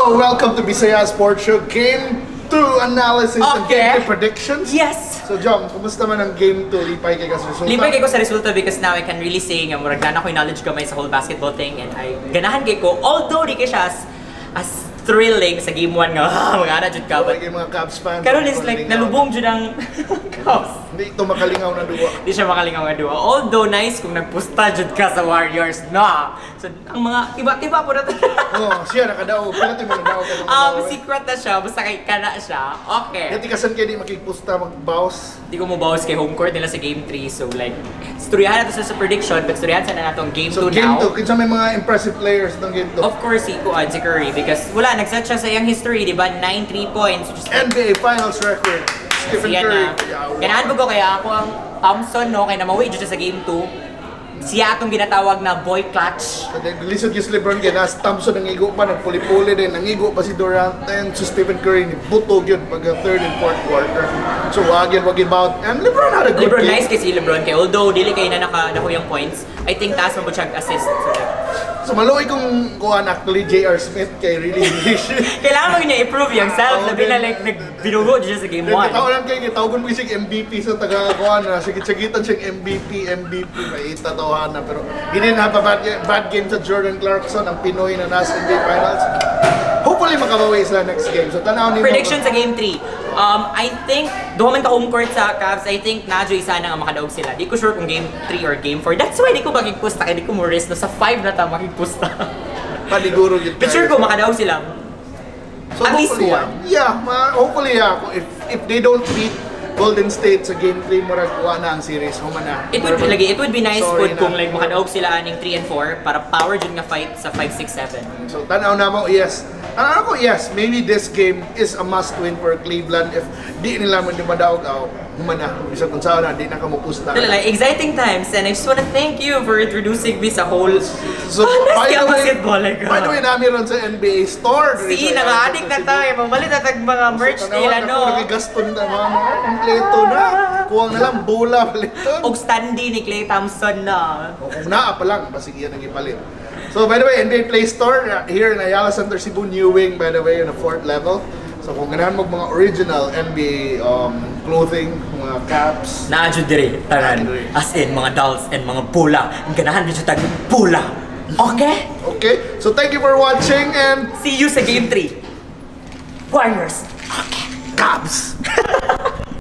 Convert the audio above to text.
Welcome to Bisaya Sports Show Game 2 analysis and Game 2 predictions. Yes! So Jom, kumusta man ang Game 2? Lipay kay ka sa resulta? Lipay kay ko sa resulta because now I can really say nga murag naa ko'y knowledge gamay sa whole basketball thing and I ganahan kay ko, although di kay siya as thrilling sa game 1 nga mga ana jud ka, but but kay mga Cavs fans. Karon is like nalubong jud ang Cavs. Hindi ito makalingaw na duwa. Di siya makalingaw nga duwa. Although nice kung nagpusta jud ka sa Warriors na. So ang mga iba-iba po na to. Oh, siya nakadaog. Pila tayo mga daog ka mga daog, eh. Secret na siya basta kay kana siya. Okay. Dati kasan kay di makigpusta magbaws. Di ko mo bawas kay home court nila sa game 3, so like storyahan nato sa prediction, but storyahan sana nato ang game 2 So game now. 2, kinsa may mga impressive players ng game 2? Of course, si Kuan, si Curry, because wala, nag-set siya sa iyang history, di ba? 9 3 points, which is like, NBA Finals record. Stephen siya Curry. na. Ganahan mo ko kaya ako ang Thompson, no? Kaya namawi dyan siya sa game 2. Siya atong ginatawag na boy clutch. So then, lisod yung LeBron kay nas Thompson ang igo pa, nagpuli-puli din, nangigo pa si Durant and si Stephen Curry ni butog yun pag third and fourth quarter. So wag yun bout. And LeBron had a good LeBron, game. Nice kay si LeBron kay although dili kay na naka nakuha yung points, I think taas mo siya assist. So, like, So maluoy kung kuan actually J.R. Smith kay really kailangan mo niya improve yung self, Oo, labi na like nagbinugo siya sa game Then 1. katawanan kay gitawagon mo siyang MVP sa taga kuan na sigit-sigitan siyang MVP MVP, may tatawahan na, pero he didn't have a bad game sa Jordan Clarkson, ang Pinoy na nasa NBA Finals. Hopefully makabawi sila next game. So tanaw nimo. Prediction sa game 3. I think, duha man ka home court sa Cavs, I think na isa na nga makadaog sila. Di ko sure kung game 3 or game 4. That's why di ko makigpusta kay di ko mo risk, no? Sa 5 na ta makigpusta. Paniguro gyud. But sure ko makadaog sila. So at least hopefully, one. Yeah, hopefully, yeah. If they don't beat Golden State sa game 3, murag wa na ang series, human na. It would be nice Sorry pud kung na. Like makadaog sila aning 3 and 4 para power jud nga fight sa 5 6 7. So tanaw na mo, yes. Tanaw ko, yes, maybe this game is a must win for Cleveland. If di nila man di madaog aw, human na. Bisag kung saan na, di na ka mopusta. Dala, like, exciting times and I just wanna thank you for introducing me sa whole So, ah, by the way, basketball, like, by the way, nami ron sa NBA store diri Si, sa naka-addict na Cebu. tayo. Mamalit na tag mga merch So, nila, tanawan no? ako, nakigaston na mga kompleto na. Kuwang na lang, bola paliton. Og standee ni Klay Thompson na. O kung naa pa lang, basig yan ang ipalit. So by the way, NBA Play Store here in Ayala Center Cebu, new wing by the way, on the fourth level. So kung ganahan mo mga original NBA clothing, mga caps, Naa jud diri, tanan. Naa diri. As in, mga dolls and mga bola. Ang ganahan jud tag bola. Okay? Okay? So thank you for watching and See you sa game 3. Warriors. Okay. Cavs!